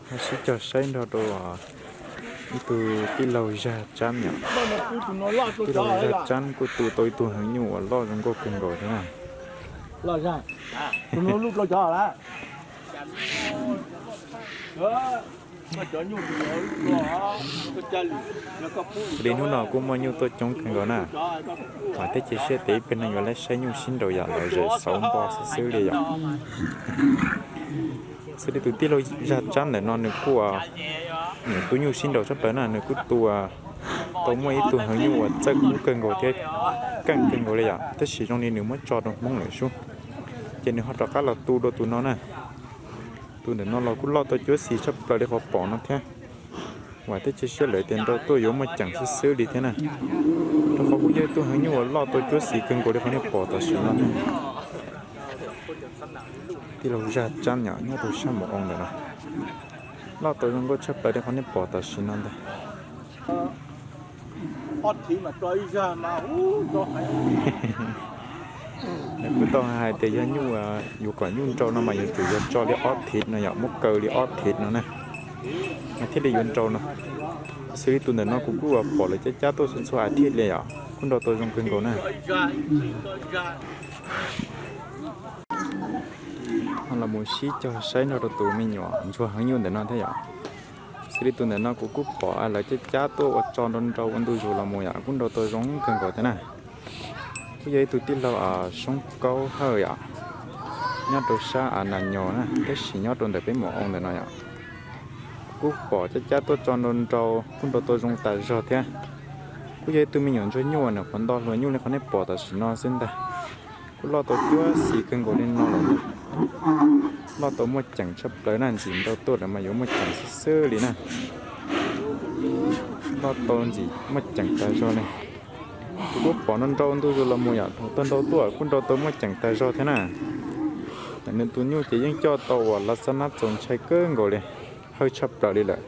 Ho sib cog saib nrog rau ib tug tij laug Zaj Tsab yom. Tij laug Zaj Tsab kuj tu tau ib tug heev nyuj uas loj zoo nkauj kawg nkaus thiab na. Li hnub no kuj muaj nyuj tuaj coob kawg nkaus na. Mas thiab cia siab tias ib pliag no yuav lawv saib nyuj sib nraus yom, lawv zem xauv npo xwb xwb li yom. Xws li tus tij laug Zaj Tsab ntawm no nws kuj, nws tu nyuj sib nraus tshaj plaws na, nws kuj tu tau muaj ib tug heev nyuj uas txawj kub kawg nkaus thiab keej kawg nkaus li yom, tab sis zoo li nws muab tso rau Hmoob lawm sub, ces nws ho rov qab los tu dua tus no na. Tus ntawm no los kuj loj tau cuab xis tshaj plaws li qhov pom no thiab. Vam thiab cia siab lawv tias nrau tuaj yuav muaj ceem xwb xwb li thiab na, rau qhov kuj yog ib tug heev nyuj uas loj tau cuab xis kawg nkaus li qhov nej pom tam sim no. Tij laug Zaj Tsab yom, nyob rau sab Mus Oo ntawm no, loj tau zoo nkauj tshaj plaws li qhov nej pom tam sim no ntag. Nws kuj tau hais tias yog nyuj, yuav kom nyuj nrau no mas yuav tsum yog tso li ob thiv no yom, muab kaw li ob thiv no na, mas thiaj li yuav nrau no. Xws li tus ntawm no kuv kuj pom lawv cab cab tuaj txhua txhua a thiv li yom, kuj nrau tau zoo kawg nkaus na. Ho los mus sib cog saib nrog rau tus me nyuam ntsuag heev nyuj ntawm no thiab yom. Xws li tus ntawm no kuv kuj pom lawv cab cab tuaj ua tso nrau nrau ua ntu zus los mus yom, kuj nrau tau zoo kawg nkaus thiab na. Kuj yog ib tug tij laug Soob Kaub Hawj yom, nyob rau sab Nas Nyos na, tab sis nyob rau ntawm peb Mus Oo ntawm no yom. Kuj pom cab cab tuaj tso nrau nrau kuj nrau tau zoo tas zog thiab. Kuj yog ib tug me nyuam ntsuag nyuj uas nyuam qhuav nto hluas nyuj li qhov nej pom tam sim no xwb ntag. Kuj loj tau cuab xis kawg nkaus li no lawm. Loj tau muaj ceem tshaj plaws na, ntxim nrau tuaj lawm mas yuav muaj ceem xwb xwb li na. Loj tau ntxim muaj ceem tas zog li. Kuv kuj pom nrau nrau ntu zus los mus yom, thaum tag nrau tuaj kuj nrau tau muaj ceem tas zog thiab na. Nws tus nyuj ces yeej coj tau uas lav xab nab txaus ntshai kawg nkaus li, hawj tshaj plaws li lawm.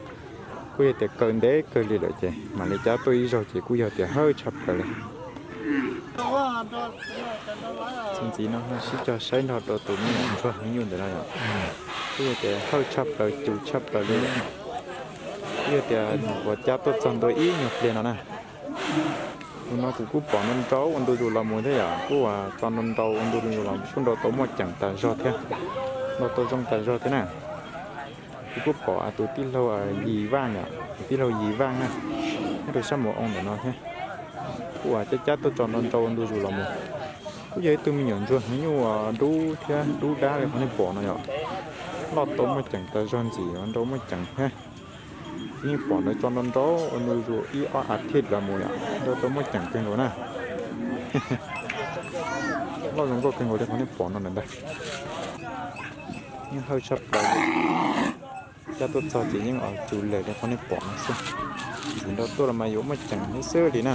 Kuj yog tias kaw ntev kawg li lawm ces mam li cab tuaj ib zaug ces kuj yog tias hawj tshaj plaws li. Txuas ntxiv no sib cog saib nrog rau tus me nyuam ntsuag heev nyuj ntawm no yom. Kuj yog tias hawj tshaj plaws, cus tshaj plaws li. Kuj yog tias nyuam qhuav cab tuaj txog ntua ib nyuag pliag no na. Tus no kuv kuj pom nrau nrau ua ntu zus los mus thiab yom, kuj tso nrau nrau ua ntu zus los kuj nrau tau muaj ceem tas zog thiab, nrau tau zoo tas zog thiab na. Kuv kuj pom tus tij laug Yis Vaj yom, tus tij laug Yis Vaj na, nyob rau sab Mus Oo ntawm no thiab. Kuj cab cab tuaj tso nrau nrau ua ntu zus los mus. Kuj yog ib tug me nyuam ntsuag heev nyuj dub thiab dub dab li qhov nej pom no yom. Loj tau muaj ceem tas zog, ntxim nrau muaj ceem thiab. Yeej pom lawv tso nrau nrau ua ntu zus ib ob a thiv los mus yom, nrau tau muaj ceem kawg nkaus na. Loj zoo nkauj kawg nkaus li qhov nej pom no lawm ntag. Yeej hawj tshaj plaws li. Cab tuaj txog ces yeej cus lawm li qhov nej pom no xwb. Ntxim nrau tuaj los mas yuav muaj ceem xwb xwb li na.